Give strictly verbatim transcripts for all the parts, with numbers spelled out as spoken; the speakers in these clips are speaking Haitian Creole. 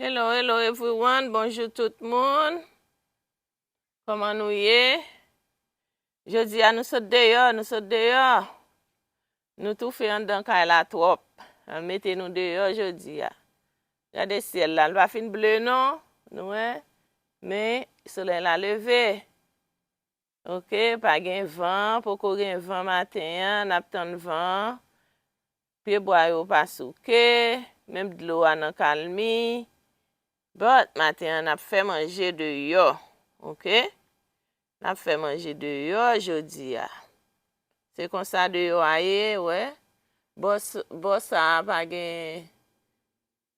Hello, hello everyone. Bonjou tout moun. Kòman nou ye? Jodi a nou sot deyò, nou sot deyò. Nou toufe anndan kay la twòp. Al mete nou deyò jodi a. Gade syèl la, l pa fin ble non, nou wè. Men solèy la leve. Ok, pa gen van, poko gen van maten an, n ap tann van an. Pyebwa yo pa souke, menm dlo a nan kalmi. But, maten an, n ap fè manje deyò, ok? N ap fè manje deyò jodi a. Se konsa deyò a ye, wè. Bò s-, bò sa a pa gen,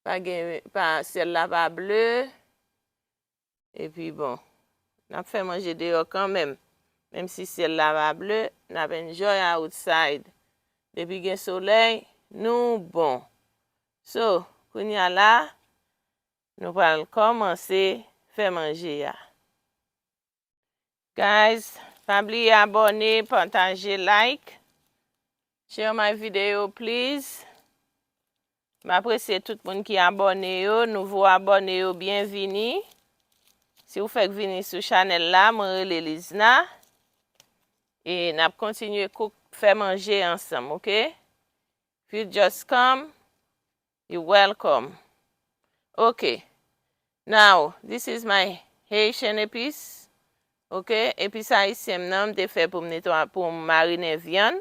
pa gen, pa, syèl la pa ble. Epi bon, n ap fè manje deyò kanmenm. Menm si syèl la pa ble, n ap enjoy outside. Depi gen solèy, nou bon. So, kounye a la, nou pral kòmanse fè manje a. Guys, pa bliye abòne, pataje, like, share my video, please. M apresye tout moun ki abòne yo, nouvo abòne yo, byenvini. Si w fèk vini sou chanèl la, mwen rele Lizna. E n ap kontinye cook, fè manje ansanm, ok? If you just come, you welcome. Ok. Now, this is my Haitian épice. Ok, epis ayisyen m nan, m te fè pou m netwa-, pou m marinen vyann.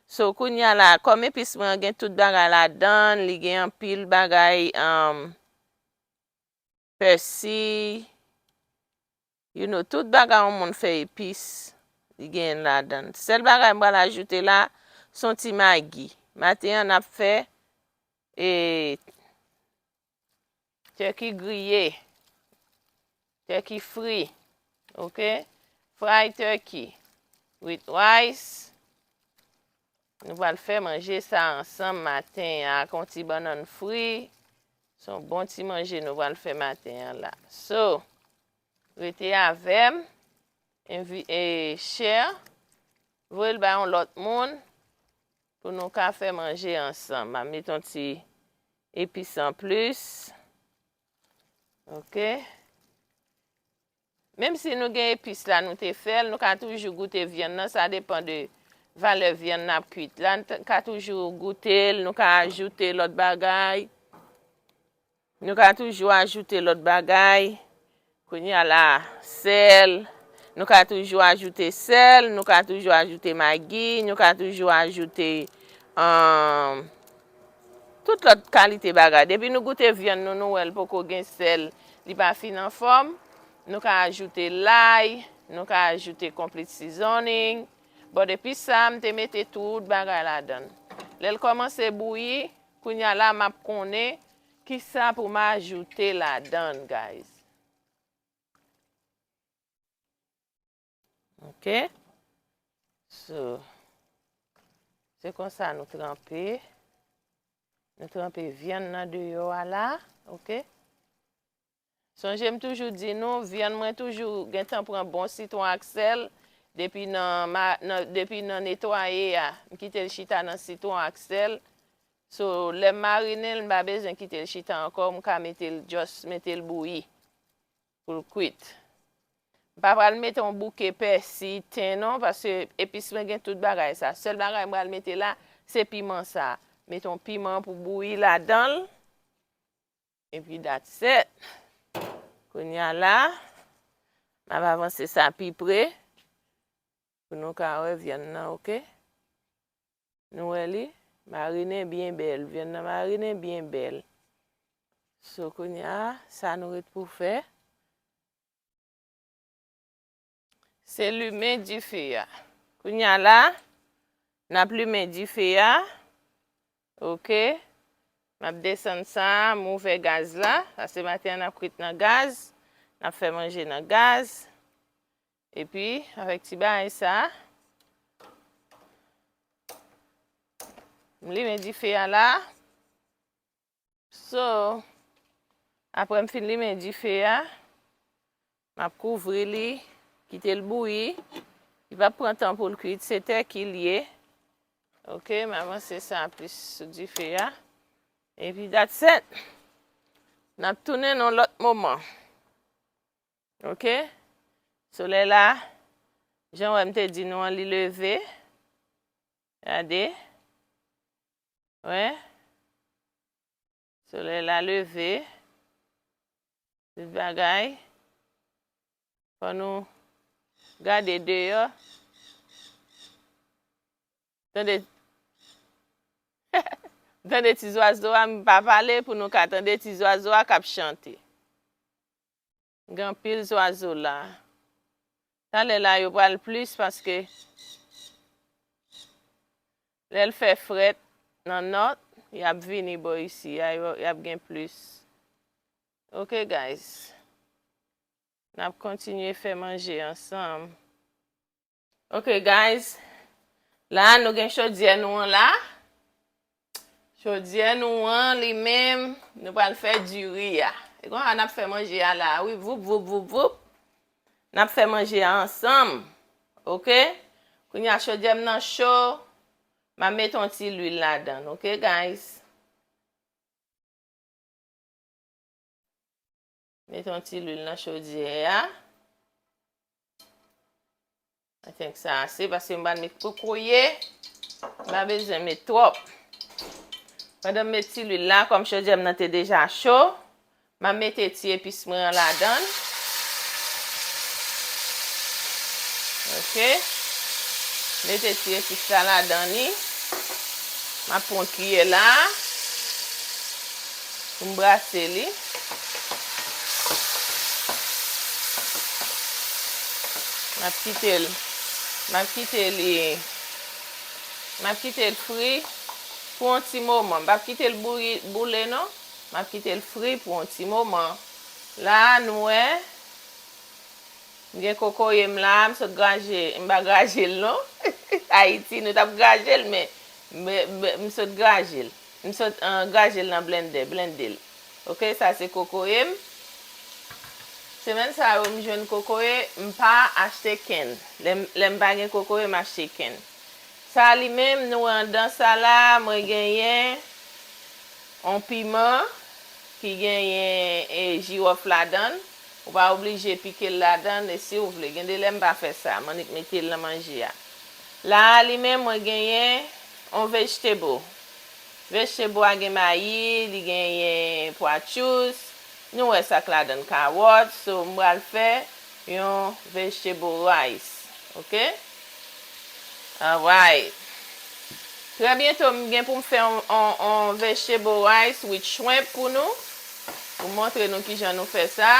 So, kounye a la, kòm epis mwen an gen tout bagay ladan l, li gen anpil bagay, um, pèsi, you know, tout bagay yon moun fè epis, li gen ladan l. Sèl bagay m pral ajoute la, se yon ti magi. Maten an, n ap fè, e, turkey griye, turkey fri, ok? Fried turkey with rice. Nou pral fè manje sa ansanm maten an ak yon ti bannann fri. Se yon bon ti manje nou pral fè maten an la. So, rete avè m, envi-, e, share, voye l bay yon lòt moun pou nou ka fè manje ansanm. M ap met yon ti epis anplis. Ok. Menm si nou gen epis la, nou te fè l, nou ka toujou goute vyann nan, sa depann de valè vyann n ap kwit la. N t-, ka toujou goute l, nou ka ajoute lòt bagay. Nou ka toujou ajoute lòt bagay. Kounye a la, sèl. Nou ka toujou ajoute sèl, nou ka toujou ajoute magi, nou ka toujou ajoute, um, tout lòt kalite bagay. Depi nou goute vyann nou, nou wè l poko gen sèl, li pa fin anfòm, nou ka ajoute lay, nou ka ajoute complete seasoning. Bon, depi sa, m te mete tout bagay ladan l. Lè l kòmanse bouyi, kounye a la, m ap konnen kisa pou m ajoute ladan l, guys. Ok. So, se konsa nou tranpe. Nou tranpe vyann nan deyò a la, ok? Sonje m toujou di nou, vyann mwen toujou gentan pran bon sitwon ak sèl, depi nan ma-, nan, depi nan netwaye a, m kite l chita nan sitwon ak sèl. So, lè m marinen l, m pa bezwen kite l chita ankò, m ka mete l, just mete l bouyi pou l kwit. M pa pral mete yon bouke pèsi, ten non, paske epis mwen gen tout bagay sa. Sèl bagay m pral mete la, se piman sa. Mete yon piman pou bouyi ladan l. Epi that's it. Kounye a la, m ap avanse sa pi pre pou nou ka wè vyann nan, ok? Nou wè li marinen byen bèl. Vyann nan marinen byen bèl. So, kounye a, sa nou ret pou fè, se limen dife a. Kounye a la, n ap limen dife a. Ok. M ap desann sa, m ouvè gaz la. Paske maten an n ap kwit nan gaz. N ap fè manje nan gaz. Epi, avèk ti bagay sa, m limen dife a la. So, apre m fin limen dife a, m ap kouvri li, kite l bouyi. Li p ap pran tan pou l kwit, se tèki l ye. Ok, m avanse sa plis sou dife a. Epi that's it. N ap tounen nan lòt moman. Oke? Solèy la, jan w wè m te di nou an, li leve. Gade. Wè. Solèy la leve. Tout bagay. Fò nou gade deyò. Tande, tande ti zwazo a, m pa pale pou nou ka tande ti zwazo a k ap chante. Gen anpil zwazo la. Talè la, yo pral plis paske lè l fè frèt nan nò, y ap vini bò isi a, yo, y ap gen plis. Oke, guys. N ap kontinye fè manje ansanm. Ok, guys. La, nou gen chodyè nou an la. Chodyè nou an, li menm, nou pral fè diri a. E konsa n ap fè manje a la, wi. Voup, voup, voup, voup. N ap fè manje a ansanm. Ok? Kounye a, chodyè m nan cho. M ap mete yon ti lwil ladan l, ok, guys? Mete yon ti lwil nan chodyè a. I think sa ase, paske m pral met kokoye. M pa bezwen met twòp. Pandan m met ti lwil la, kòm chodyè m nan te deja cho, m ap mete ti epis mwen an ladan l. Ok. Mete ti epis la ladan li. M ap pran kiyè la pou m brase li. M ap kite l, m ap kite li, m ap kite l fri pou yon ti moman. M p ap kite l bouyi, boule non. M ap kite l fri pou yon ti moman. La, nou wè, m gen kokoye m la, m sot graje, m pa graje l non. Ayiti, nou t ap graje l, men m, m, m sot graje l. M sot, eh, graje l nan blendè, blende l. Ok, sa se kokoye m. Semèn sa yo, m jwenn kokoye, m pa achte kenn. Lè m, lè m pa gen kokoye, m achte kenn. Sa li menm, nou wè anndan sa la, mwen genyen yon piman ki genyen, eh, jiwòf ladan l. Ou pa oblije pike l ladan l, e si w vle. Gen de lè m pa fè sa, m annik mete l nan manje a. La a, li menm, mwen genyen yon vegetable. Vegetable a gen mayi, li genyen pwa tchous. Nou wè sa k ladan l, kawòt. So, m pral fè yon vegetable rice. Ok? Alright. Trè byento, m gen pou m fè on, on, on vegetable rice with shrimp pou nou. Pou montre nou kijan nou fè sa.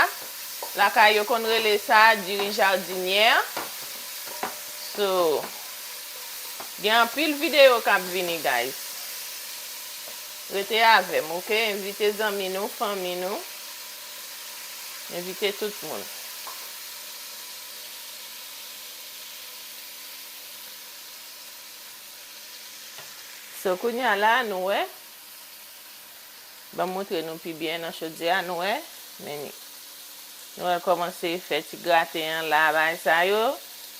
Lakay yo konn rele sa diri jadinyè. So, gen anpil videyo k ap vini, guys. Rete avè m, ok? Envite zanmi nou, fanmi nou. Envite tout moun. So, kounye a la, nou wè. Ban m montre nou pi byen nan chodyè a, nou wè. Men, nou wè kòmanse fè ti graten an la, bagay sa yo.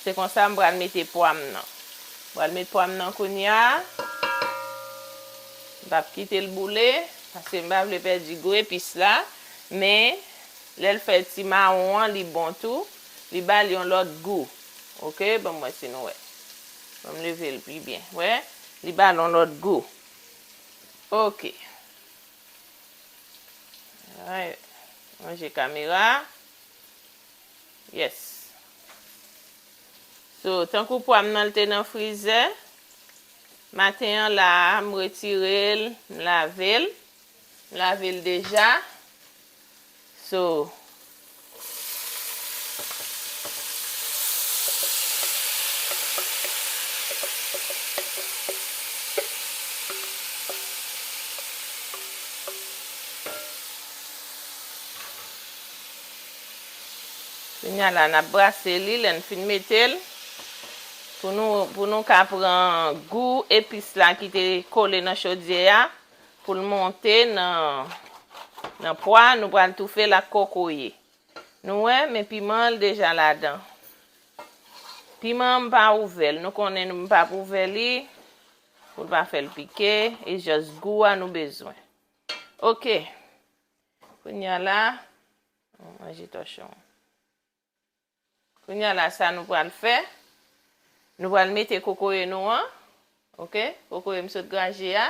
Se konsa m pral mete pwa m nan. M pral met pwa m nan kounye a. M p ap kite l boule, paske m pa vle pèdi gou epis la. Men, lè l fè ti mawon an, li bon tou. Li ba l yon lòt gou. Ok, ban m wè si nou wè. Ban m leve l pi byen. Wè, li ba l yon lòt gou. Ok. Alright. Ranje kamera. Yes. So, tankou pwa m nan, l te nan frizè. Maten an la, m retire l, m lave l. M lave l deja. So, kounye a la, n ap brase li, lè n fin mete l, pou nou, pou nou ka pran gou epis la ki te kole nan chodyè a, pou l monte nan, nan pwa, nou pral toufe l ak kokoye. Nou wè, men piman an deja ladan. Piman an m pa ouvè l, nou konnen m p ap ouvè li, pou l pa fè l pike, e just gou a nou bezwen. Ok. Kounye a la, oh, manje tòchon. Kounye a la, sa nou pral fè, nou pral mete kokoye nou an, oke? Kokoye m sot graje a,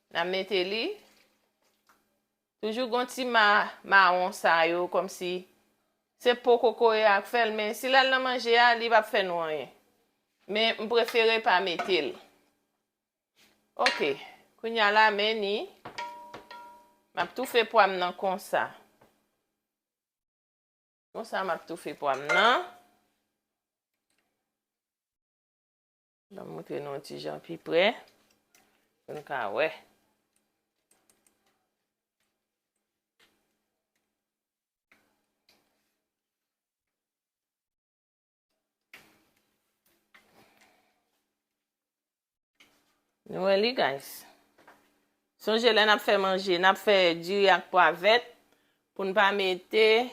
n a mete li. Toujou gon ti ma, mawon sa yo, kòmsi se po kokoye a k fè l, men si l al nan manje a, li p ap fè nou anyen. Men m prefere pa mete l. Oke, kounye a la, men ni, m ap toufe pwa m nan konsa. Konsa, m ap toufe pwa m nan. Ban m montre nou yon ti jan pi pre, pou n ka wè. Nou wè li, guys. Sonje lè n ap fè manje, n ap fè diri ak pwa vèt pou n pa mete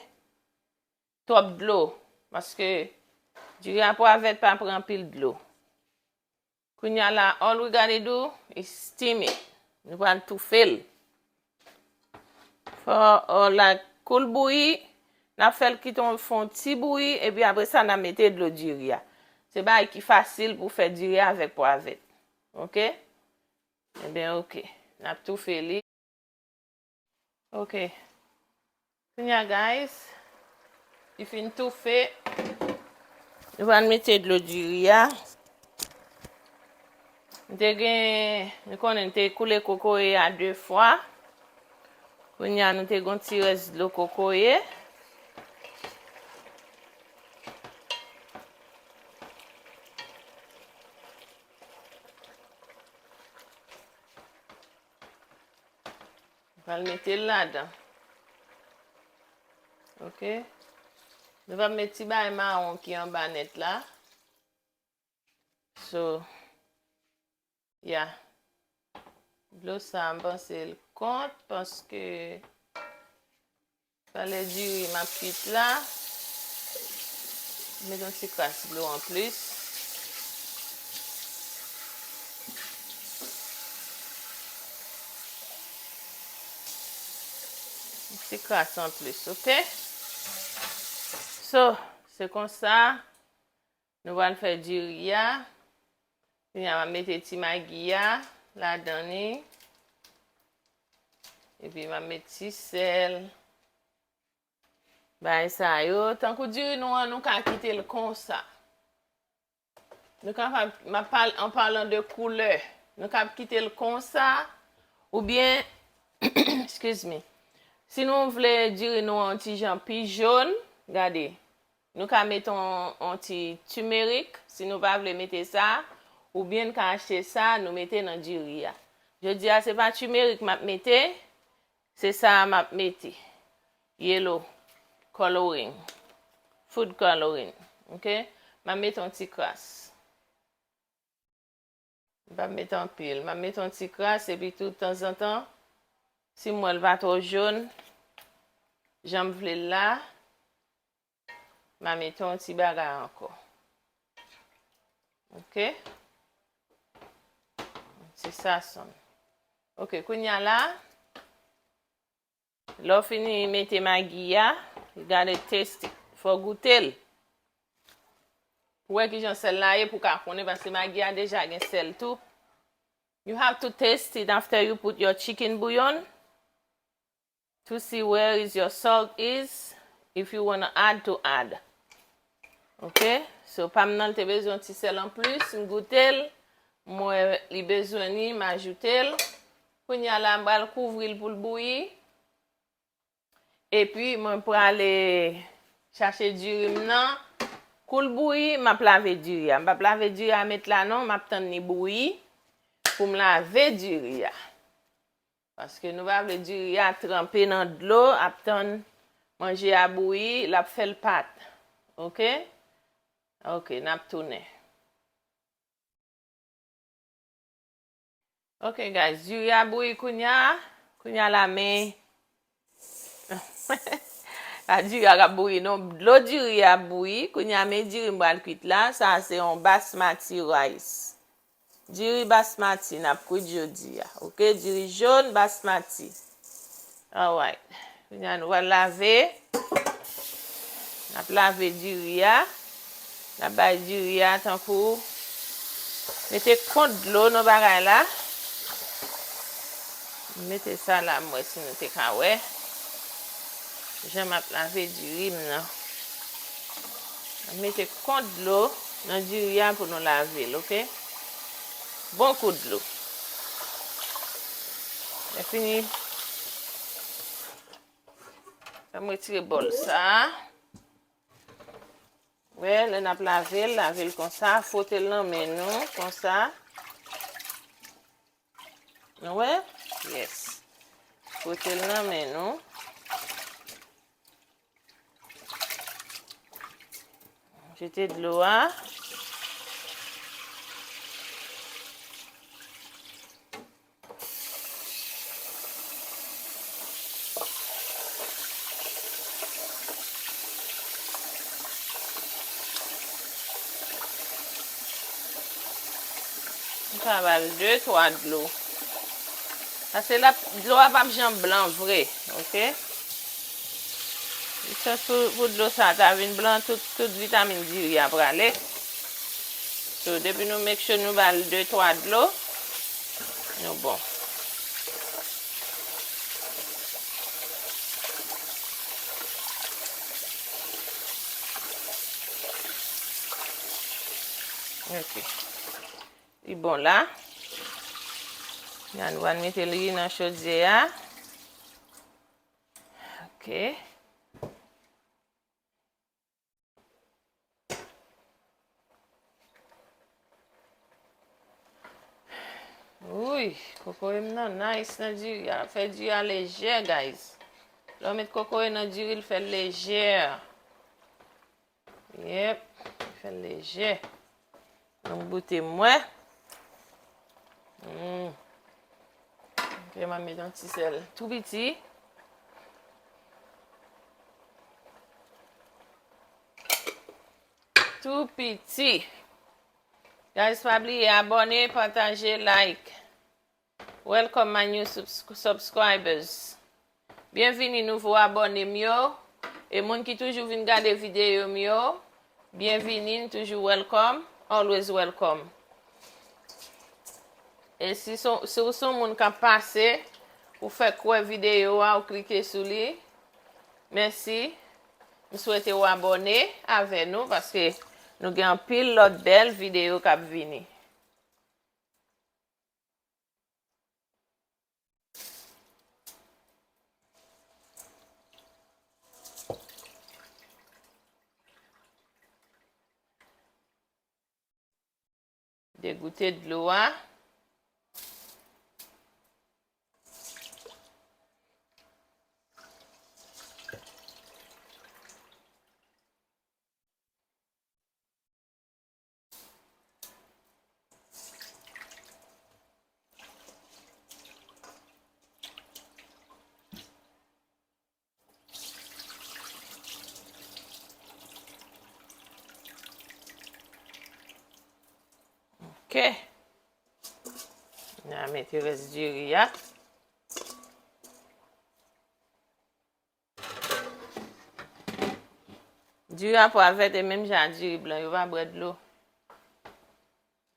twòp dlo, paske diri ak pwa vèt pa pran anpil dlo. Kounye a la, all we gotta do is steam it. Nou pral toufe l. Fò, oh, like, kou l bouyi, n ap fè l kite yon, fè yon ti bouyi, epi apre sa, n ap mete dlo diri a. Se bagay ki fasil pou fè diri avèk pwa vèt. Oke? Ebyen, oke. N ap toufe li. Oke. Kounye a, guys, li fin toufe. Nou pral mete dlo diri a. M te gen, nou konnen m te koule kokoye a de fwa. Kounye a, nou te gon ti rès dlo kokoye. Pral mete l ladan. Oke. Nou va met ti bagay mawon ki anba nèt la. So, yeah. Dlo sa, m panse l kont, paske talè diri m ap kwit la. Met yon ti kras dlo anplis. Yon ti kras anplis, oke? So, se konsa nou pral fè diri a. Kounye a, m ap mete ti magi a ladan li. Epi m ap met ti sèl. Bagay sa yo, tankou diri nou an, nou ka kite l konsa. Nou kapab, m ap pale, an palan de koulè, nou ka kite l konsa, oubyen, excuse me, si nou vle diri nou an yon ti jan pi jòn, gade, nou ka mete yon, yon ti timerik, si nou pa vle mete sa, oubyen n ka achte sa, nou mete nan diri a. Jodi a, se pa timerik m ap mete, se sa a m ap mete. Yellow coloring. Food coloring. Oke? M ap mete yon ti kras. M p ap mete anpil. M ap mete yon ti kras, epi tou, tanzantan, si m wè l pa twò jòn, jan m vle l la, m a mete yon ti bagay ankò. Oke? Ti sazon. Oke, kounye a la, lè w fini mete magi a, you gotta taste it. Fò w goute l. Pou w wè kijan sèl la ye, pou w ka konnen, paske magi a deja gen sèl tou. You have to taste it after you put your chicken bouillon to see where is your salt is, if you wanna add to add. Ok? So, pa m nan te bezwen yon ti sèl anplis, m goute l, m wè li bezwen li, m ajoute l. Kounye a la, m pral kouvri l pou l bouyi. Epi, mwen prale chache diri m nan. Kou l bouyi, m ap lave diri a. M p ap lave diri a met la non, m ap tann li bouyi pou m lave diri a. Paske nou pa vle diri a tranpe nan dlo, ap tann manje a bouyi, l ap fè l pat. Ok? Ok, n ap tounen. Ok, guys, diri a bouyi kounye a. Kounye a la, men. Pa diri a k ap bouyi, non. Dlo diri a bouyi. Kounye a, men diri m pral kwit la. Sa a se yon basmati rice. Diri basmati n ap kwit jodi a. Ok, diri jòn basmati. Alright. Kounye a nou pral lave. N ap lave diri a. N ap bay diri a tankou mete kont dlo nan bagay la. M mete sa la, m wè si nou te ka wè jan m ap lave diri m nan. M mete kont dlo nan diri a pou nou lave l, oke? Bon kou dlo. Lè fini, fè m retire bòl sa a. Wè, lè n ap lave l, lave l konsa, fwote l nan men nou, konsa. Nou wè? Yes. Fwote l nan men nou. Jete dlo a. M ka ba l de, twa dlo. Paske l ap, dlo a p ap janm blan vre, oke? Li chans pou, pou dlo sa a ta vin blan, tout, tout vitamin diri a prale. So, depi nou make sure nou ba l de, twa dlo, nou bon. Ok. Li bon la. Ann, nou pral mete li nan chodyè a. Ok. Wi, kokoye m nan nice nan diri a. L ap fè diri a lejè, guys. Lè w met kokoye nan diri, l fè l lejè. Yep, fè l lejè. Ann goute m wè. Mm. Ok, m ap met yon ti sèl tou piti. Tou piti. Guys, pa bliye abòne, pataje, like. Welcome my new subs- subscribers. Byenvini nouvo abòne m yo. E moun ki toujou vin gade videyo m yo, byenvini, n toujou welcome, always welcome. E si son, si w se yon moun k ap pase, ou fèk wè videyo a, ou klike sou li, mèsi. M swete w abòne avè nou paske nou gen anpil lòt bèl videyo k ap vini. Degoute dlo a. Ok. N a mete rès diri a. Diri a pral vèt e menm jan ak diri blan, yo pa bwè dlo.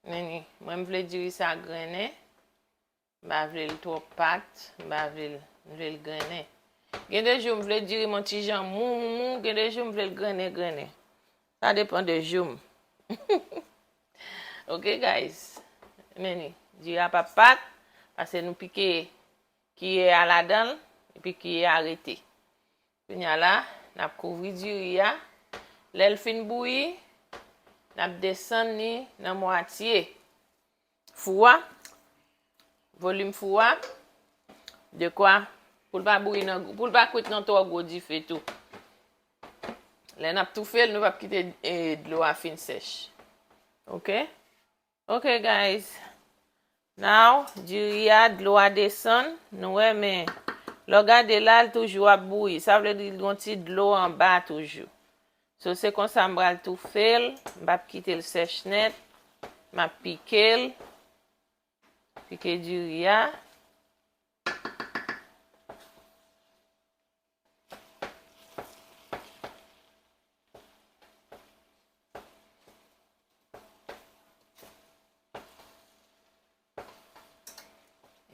Men ni, mwen m vle diri sa grennen. M pa vle l twòp pat, m pa vle l, m vle l grennen. Gen de jou m vle diri m yon ti jan mou, mou, mou, gen de jou m vle l grennen, grennen. Sa depan de jou m. Ok, guys. Men ni, diri a p ap pat, paske nou pike kiyè a ladan l, epi kiyè a rete. Kounye a la, n ap kouvri diri a. Lè l fin bouyi, n ap desann li nan mwatye fou a, volim fou a, dekwa pou l pa bouyi nan, pou l pa kwit nan twò gwo dife tou. Lè n ap toufe l, nou p ap kite, e, dlo a fin sèch. Ok? Ok, guys. Now, diri a, dlo a desann. Nou wè, men lè w gade la, l toujou ap bouyi. Sa vle di l gon ti dlo anba toujou. So, se konsa m pral toufe l. M p ap kite l sèch nèt. M ap pike l. Pike diri a.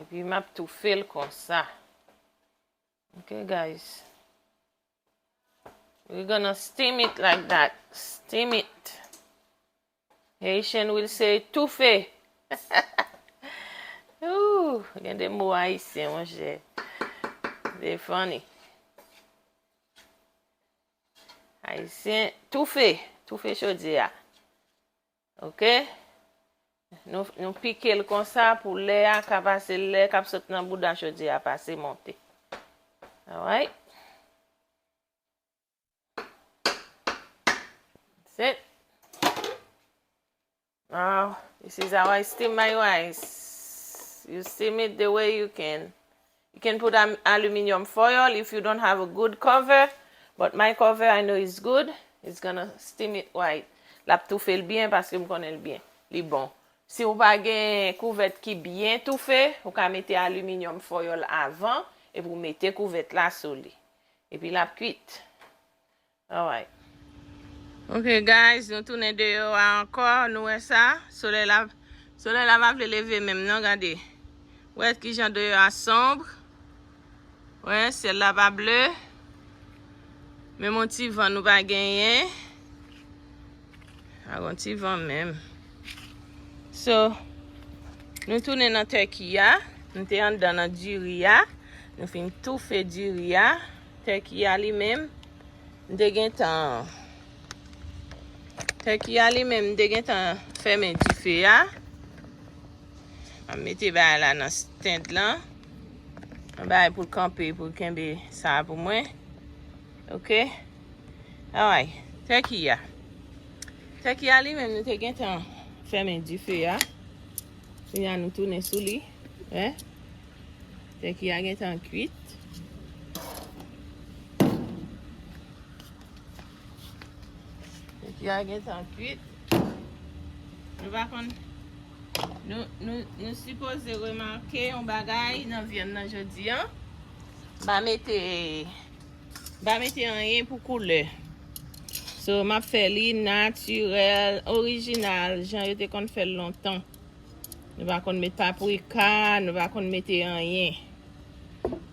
Epi m ap toufe l konsa. Okay, guys. We're gonna steam it like that. Steam it. Haitian will say toufe. Ooh, gen de mo ayisyen, monchè. They funny. Ayisyen, toufe. Toufe chodyè a. Ok? Nou, nou pike l konsa pou lè a ka pase, lè k ap sot nan bouda chodyè a pase monte. Alright? That's it. Now, this is how I steam my rice. You steam it the way you can. You can put an aluminium foil if you don't have a good cover, but my cover I know is good. It's gonna steam it right. L ap toufe l byen paske m konnen l byen. Li bon. Si w pa gen kouvèt ki byen toufe, ou ka mete aluminium foil avan epi w mete kouvèt la sou li. Epi l ap kwit. Alright. Ok, guys, nou tounen deyò a ankò. Nou wè sa? Solèy la, solèy la pa vle leve menm, non, gade. Wè kijan deyò a sonb. Wè, syèl la pa ble. Menm yon ti van nou pa genyen. Pa gen yon ti van menm. So, nou tounen nan tèki a. Nou te anndan nan diri a. Nou fin toufe diri a. Tèki a li menm, m te gentan, tèki a li menm, m te gentan fèmen dife a. M ap mete bagay la nan stand lan. Yon bagay pou l kanpe, pou l kenbe sa pou mwen. Ok? Alright. Tèki a. Tèki a li menm, nou te gentan fèmen dife a. Kounye a nou tounen sou li. Wè? Tèki a gentan kwit. Tèki a gentan kwit. Nou pa konn, nou, nou, nou sipoze remake yon bagay nan vyann nan jodi a. M pa mete, m pa mete anyen pou koulè. So, m ap fè li natirèl, orijinal, jan yo te konn fè l lontan. Nou pa konn met paprika, nou pa konn mete anyen.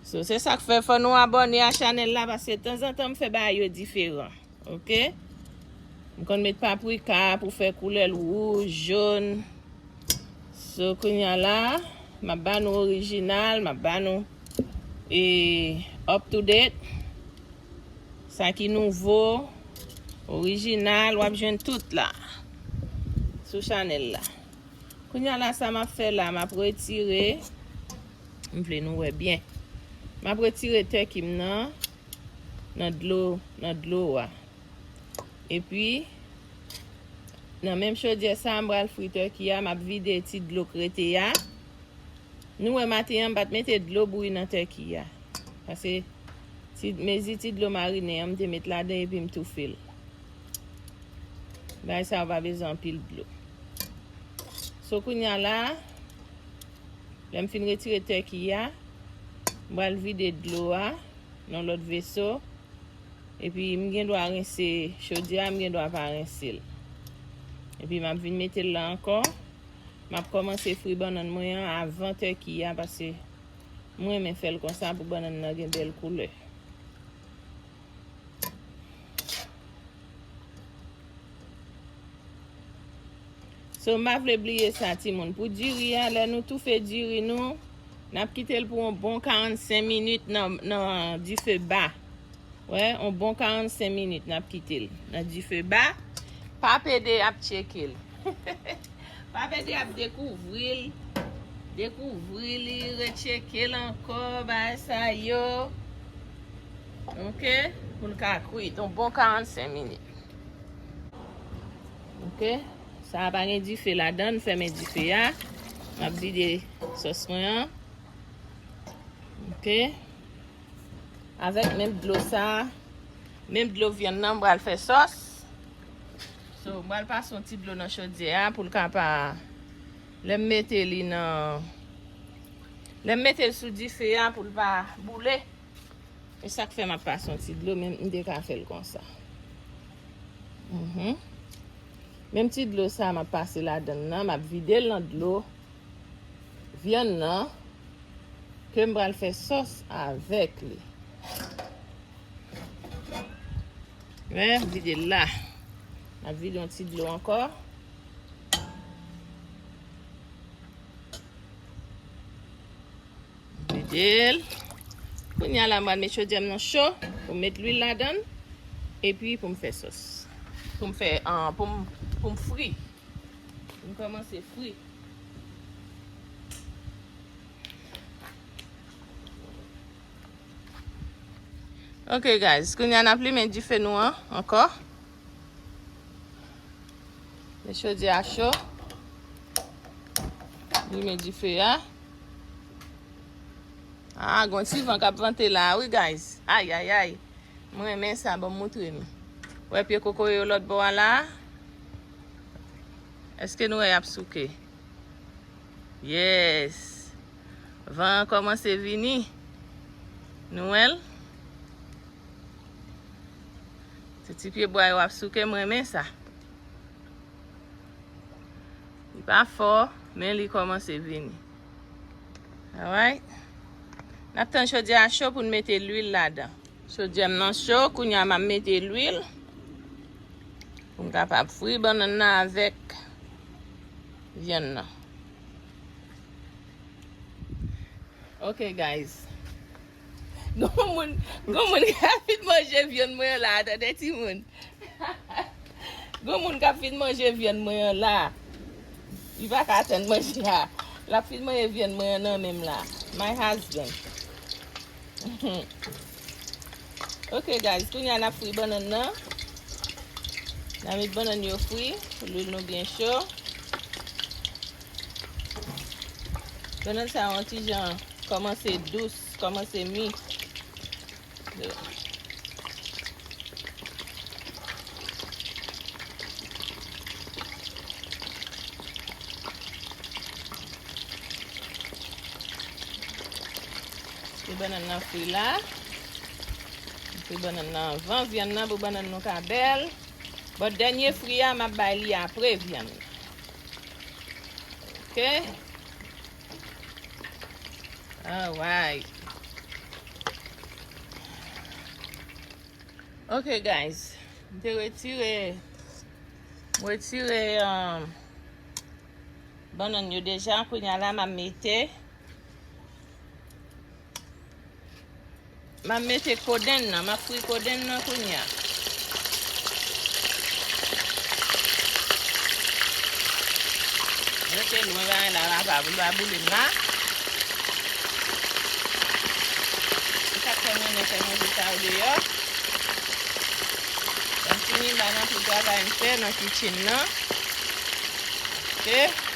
So, se sa k fè fò nou abòne a chanèl la, paske tanzantan m fè bagay yo diferan. Ok? M konn met paprika pou fè koulè l wouj, jòn. So, kounye a la, m ap ba nou orijinal, m ap ba nou, e, up to date. Sa ki nouvo, orijinal, w ap jwenn tout la. Sou chanèl la. Kounye a la, sa m ap fè la, m ap retire, m vle nou wè byen. M ap retire tèki m nan, nan dlo, nan dlo a. Epi, nan menm chodyè sa, m pral fri tèki a, m ap vide ti dlo k rete a. Nou wè maten an, m pa t mete dlo bouyi nan tèki a. Paske ti, mezi ti dlo marinen an, m te met ladan epi m toufe l. Bagay sa yo pa bezwen anpil dlo. So, kounye a la, lè m fin retire tèki a, m pral vide dlo a nan lòt veso. Epi, m gen dwa rense chodyè a, m gen dwa pa rense l. Epi, m ap vin mete l la ankò. M ap kòmanse fri bannann mwen an avan tèki a, paske mwen renmen fè l konsa pou bannann nan gen bèl koulè. So, m pa vle bliye sa, timoun. Pou diri a, lè nou toufe diri nou, n ap kite l pou yon bon karannsenk minit nan, nan dife ba. Wè, yon bon karannsenk minit n ap kite l nan dife ba. Pap Ede ap tcheke l. Pap Ede ap dekouvri l. Dekouvri li, retcheke l ankò, bagay sa yo. Ok? Pou l ka kwit. Yon bon karannsenk minit. Ok? Sa a pa gen dife ladan l, m fèmen dife a. M ap vide sòs mwen an. Ok? Avèk menm dlo sa, menm dlo vyann nan, m pral fè sòs. So, m pral pase yon ti dlo nan chodyè a pou l ka pa, lè m mete li nan, lè m mete l sou dife a pou l pa boule. E sa k fè m ap pase yon ti dlo, men m te ka fè l konsa. Mhm. Menm ti dlo sa m ap pase ladan l nan, m ap vide l nan dlo vyann nan. M pral fè sòs avèk li. Wè, vide l la. M ap vide yon ti dlo ankò. Vide l. Kounye a la, m pral met chodyè m nan cho pou m met lwil ladan l. Epi pou m fè sòs. Pou m fè, ah, pou m, pou m fri. Pou m kòmanse fri. Ok, guys, kounye a n ap limen dife nou an ankò. Met chodyè a cho. Limen dife a. Ah, gon ti van k ap vante la, wi, guys. Ay, ay, ay. Mwen renmen sa, ban m moutre nou. Wè pye kokoye yo lòt bò a la? Èske nou wè y ap souke? Yes. Van an kòmanse vini. Nou wè l? Se ti pye bwa yo ap souke, m renmen sa. Li pa fò, men li kòmanse vini. Alright. N ap tann chodyè a cho pou n mete lwil ladan. Chodyè m nan cho, kounye a m ap mete lwil pou m kapab fri bannann nan avèk vyann nan. Ok, guys. Gon moun, gon moun k ap fin manje vyann mwen an la, tande timoun. Gon moun k ap fin manje vyann mwen an la. Li pa ka tann manje a. L ap fin manje vyann mwen an nan men m la. My husband. Ok, guys, kounye a n ap fri bannann nan. N a met bannann yo fri pou lwil nou byen cho. Bannann sa yo yon ti jan kòmanse dous, kòmanse mi. Kite bannann nan fri la. Kite bannann nan anvan vyann nan pou bannann nou ka bèl. Bon, dènye fri a, m ap bay li apre vyann nan. Ok? Alright. Ok, guys. M te retire, m retire, um, bannann yo deja. Kounye a la, m ap mete M ap mete kodenn nan, m ap fri kodenn nan kounye a. Rete lwen bagay la, la pa, li pa boule m la. Se sa k fè m renmen fè manje sa yo deyò. Lè m fini m pa nan tout travay m fè nan kitchen nan. Ok.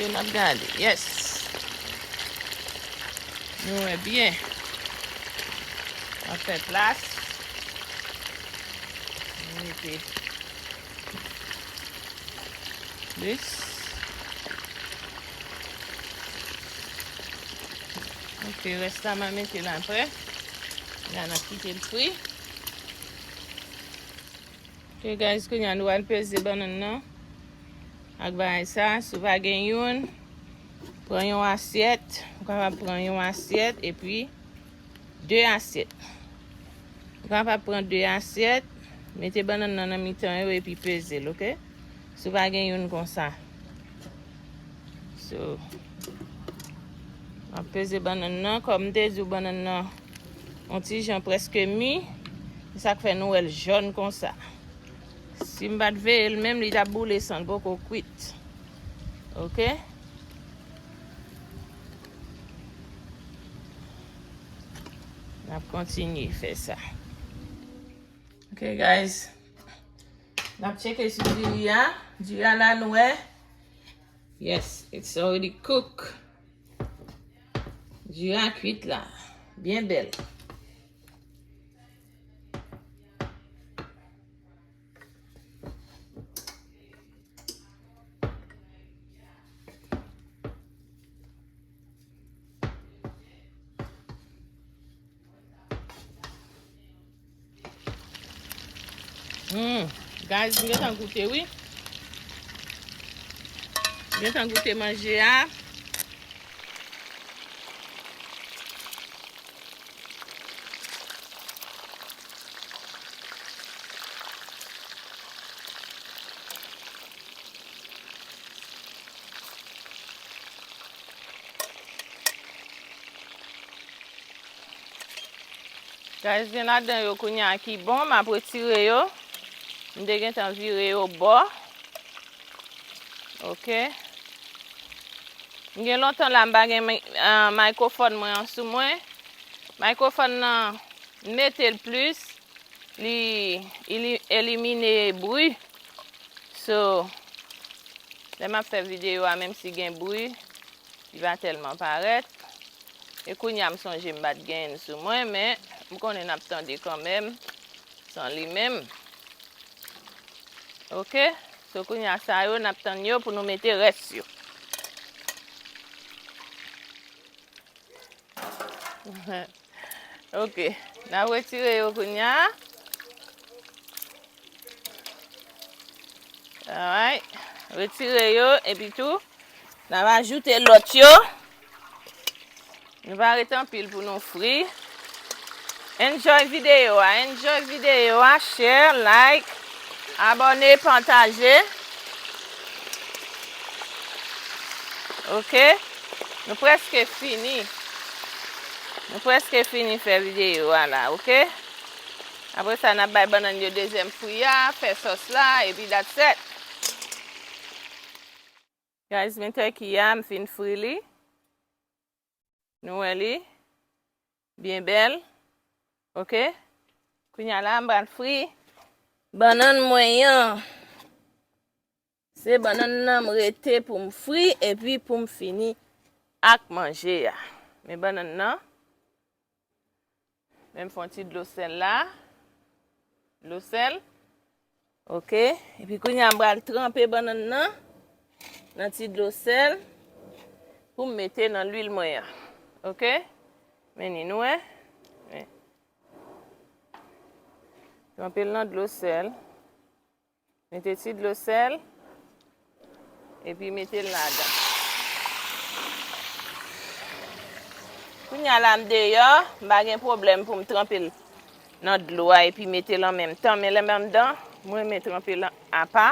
Èske n ap gade? Yes. Nou wè byen. N ap fè plas. Nou mete plis. Ok, rès la m a mete l apre. La n ap kite l fri. Ok, guys, kounye a nou al peze bannann nan ak bagay sa. Si w pa gen youn, pran yon asyèt. Ou kapab pran yon asyèt epi de asyèt. Ou kapab pran de asyèt, mete bannann nan nan mitan yo epi peze l, ok? Si w pa gen youn konsa. So, m ap peze bannann nan. Kòm m te di w, bannann nan yon ti jan prèske mi. Se sa k fè nou wè l jòn konsa. Si m pa t veye l menm, li t ap boule san l poko kwit. Ok? N ap kontinye fè sa. Ok, guys. N ap tcheke sou diri a. Diri a la, nou wè. Yes, it's already cook. Diri a kwit la. Byen bèl. Hmm, guys, m gentan goute, wi. M gentan goute manje a. Guys, gen ladan yo kounye a ki bon, m ap retire yo. M te gentan vire yo bò. Ok. M gen lontan la m pa gen mi-, ah, mikrofòn mwen an sou mwen. Mikrofòn nan, m mete l plis, li, li elimine bri. So, lè m ap fè videyo a, menm si gen bri, li pa tèlman parèt. E kounye a m sonje m pa t genyen l sou mwen, men m konnen n ap tande kanmenm san li menm. Ok? So, kounye a sa yo, n ap tann yo pou nou mete rès yo. Ok. N ap retire yo kounye a. Alright. Retire yo, epi tou, n ap ajoute lòt yo. Nou pa ret anpil pou nou fri. Enjoy videyo a, enjoy videyo a, share, like, abòne, pataje. Ok? Nou prèske fini. Nou prèske fini fè videyo a la, ok? Apre sa, n ap bay bannann yo dezyèm fri a, fè sòs la, epi that's it. Guys, men tèki a, m fin fri li. Nou wè li byen bèl. Ok? Kounye a la, m pral fri bannann mwen an. Se bannann nan m rete pou m fri epi pou m fini ak manje a. Men bannann nan, men m fè yon ti dlo sèl la. Dlo sèl. Ok. Epi kounye a, m pral tranpe bannann nan nan ti dlo sèl pou m mete nan lwil mwen an. Ok. Men ni nou wè. Men. Tranpe l nan dlo sèl. Mete ti dlo sèl, epi mete l ladan. Kounye a la m deyò, m pa gen pwoblèm pou m tranpe l nan dlo a epi mete l an menm tan, men lè m anndan, m renmen tranpe l apa,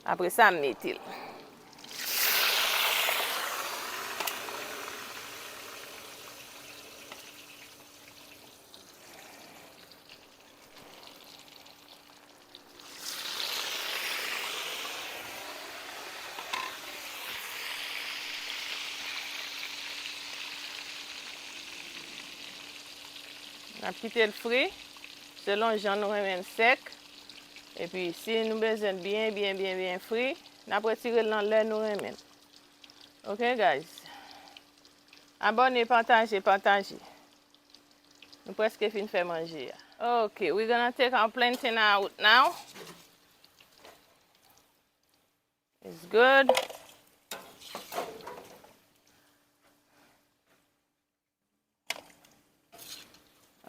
apre sa m mete l. N ap kite l fri selon jan nou renmen l sèk. Epi, si nou bezwen l byen, byen, byen, byen fri, n ap retire l nan lè nou renmen l. Ok, guys? Abòne, pataje, pataje. Nou prèske fin fè manje a. Ok, we're gonna take our plantain out now. It's good.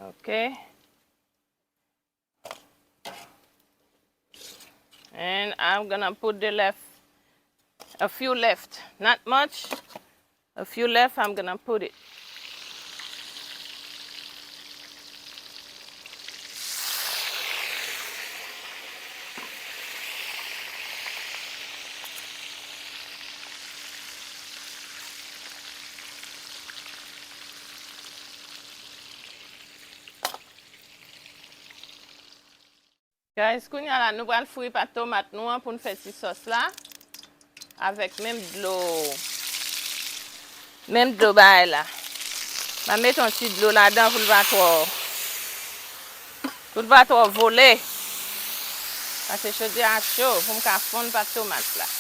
Okay. And I'm gonna put the left, a few left, not much. A few left, I'm gonna put it. Guys, kounye a la, nou pral fri pat tomat nou an pou n fè ti sòs la. Avèk menm dlo, menm dlo bagay la. M ap mete yon ti dlo ladan pou l pa twò, pou l pa twò vole. Paske chodyè a cho pou m ka fonn pat tomat la.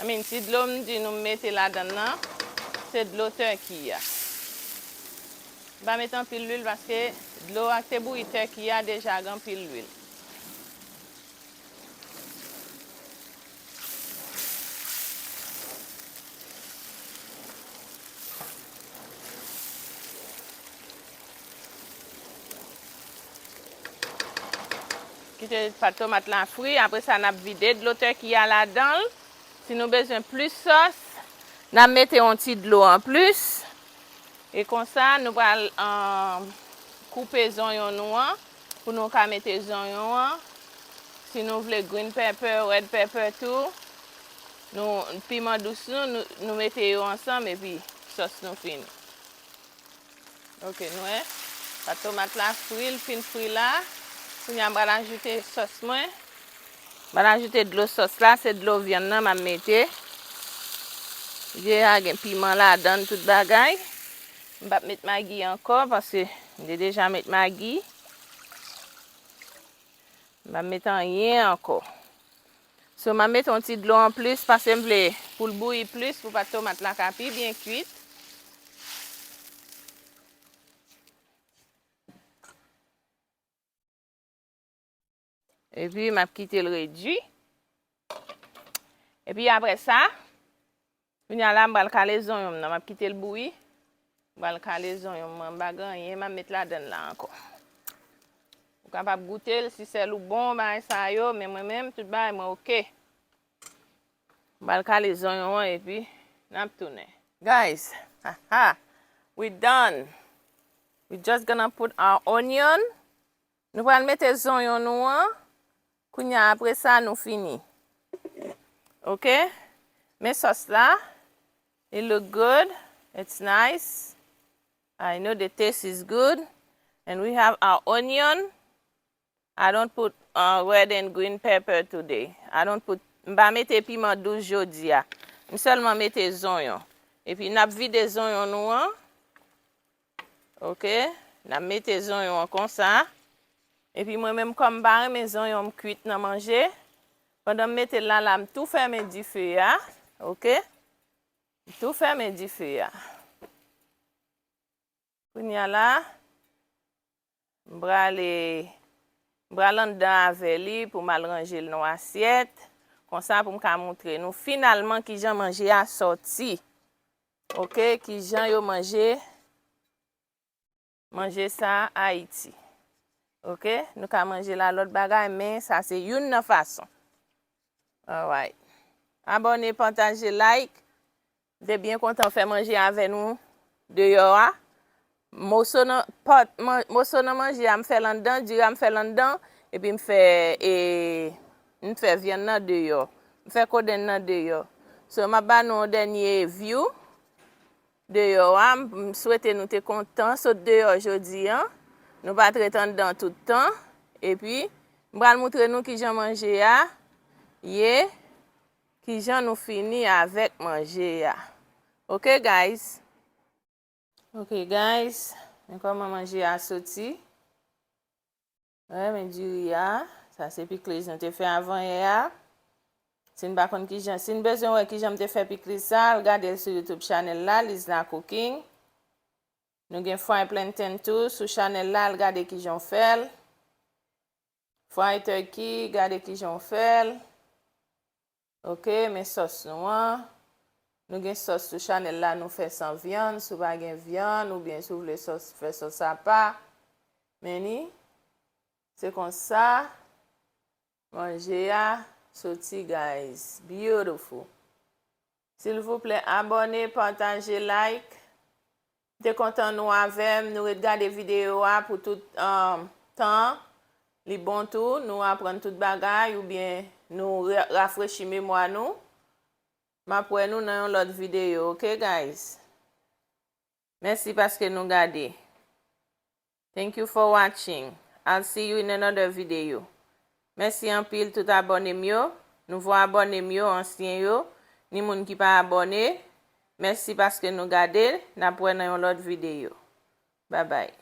I mean, ti dlo m di nou m mete ladan l nan, se dlo tèki a. M pa mete anpil lwil paske dlo a k te bouyi tèki a deja gen anpil lwil. Kite pat tomat la fri, apre sa n ap vide dlo tèki a ladan l. Si nou bezwen plis sòs, n ap mete yon ti dlo anplis. E konsa, nou pral, um, koupe zonyon nou an, pou nou ka mete zonyon an. Si nou vle green pepper, red pepper tou, nou, piman dous nou, nou, nou mete yo ansanm epi sòs nou fini. Ok, nou wè. Pat tomat la fri, l fin fri la. Kounye a m pral ajoute sòs mwen. M pral ajoute dlo sòs la, se dlo vyann nan m ap mete. Deja gen piman ladan l, tout bagay. M p ap met magi ankò, paske m te deja met magi. M p ap met anyen ankò. So, m ap met yon ti dlo anplis, paske m vle pou l bouyi plis, pou pat tomat la ka pi byen kuit. Epi, m ap kite l redui. Epi, apre sa, kounye a la, m pral kale zonyon m nan. M ap kite l bouyi. M pral kale zonyon m nan. M pa gen anyen m ap met ladan l la ankò. Ou kapab goute l si sèl ou bon, bagay sa yo, men mwen menm, tout bagay mwen oke. M pral kale zonyon an epi n ap tounen. Guys, haha, we done. We just gonna put our onion. Nou pral mete zonyon nou an. Kounye a, apre sa, nou fini. Ok? Men sòs la. It look good. It's nice. I know the taste is good. And we have our onion. I don't put, uh, red and green pepper today. I don't put, m pa mete piman dous jodi a. M sèlman mete zonyon. Epi n ap vide zonyon nou an. Ok? N ap mete zonyon an konsa. Epi mwen menm, kòm m pa renmen zonyon m kuit nan manje, pandan m mete l la, la, m tou fèmen dife a. Ok? M tou fèmen dife a. Kounye a la, m prale, m pral anndan avè li pou m al ranje l nan asyèt. Konsa pou m ka montre nou finalman kijan manje a sòti. Ok, kijan yo manje manje sa Ayiti. Ok, nou ka manje l a lòt bagay, men sa se youn nan fason. Alright. Abòne, pataje, like. M te byen kontan fè manje avè nou deyò a. Moso nan, pòt, man, moso nan manje a, m fè l anndan, diri a, m fè l anndan, epi m fè, e, m fè vyann nan deyò. M fè kodenn nan deyò. So, m ap ba nou yon dènye view deyò a. M, m swete nou te kontan sot deyò jodi a. Nou pa t ret anndan tout tan. Epi, m pral moutre nou kijan manje a ye, kijan nou fini avèk manje a. Ok, guys? Ok, guys, men kòman manje a soti. Wè, men diri a, sa se pikliz nou te fè avanyè a. Si n pa konn kijan, si n bezwen wè kijan m te fè pikliz sa, al gade l sou YouTube channel la, Lizna Cooking. Nou gen fried plantain tou sou channel la, al gade kijan w fè l. Fried turkey, gade kijan w fè l. Ok, men sòs nou an. Nou gen sòs sou channel la, nou fè san vyann, si w pa gen vyann, oubyen si w vle sòs, fè sòs apa. Men ni, se konsa manje a soti, guys. Beautiful. Silvouplè, abòne, pataje, like. M te kontan nou avè m, nou ret gade videyo a pou tout, um, tan an. Li bon tou, nou aprann tout bagay, oubyen nou ra-, rafrechi memwa nou. M ap wè nou nan yon lòt videyo, ok, guys? Mèsi paske nou gade. Thank you for watching. I'll see you in another video. Mèsi anpil tout abòne m yo, nouvo abòne m yo, ansyen yo, ni moun ki pa abòne. Mèsi paske nou gade, n ap wè nan yon lòt videyo. Bye bye.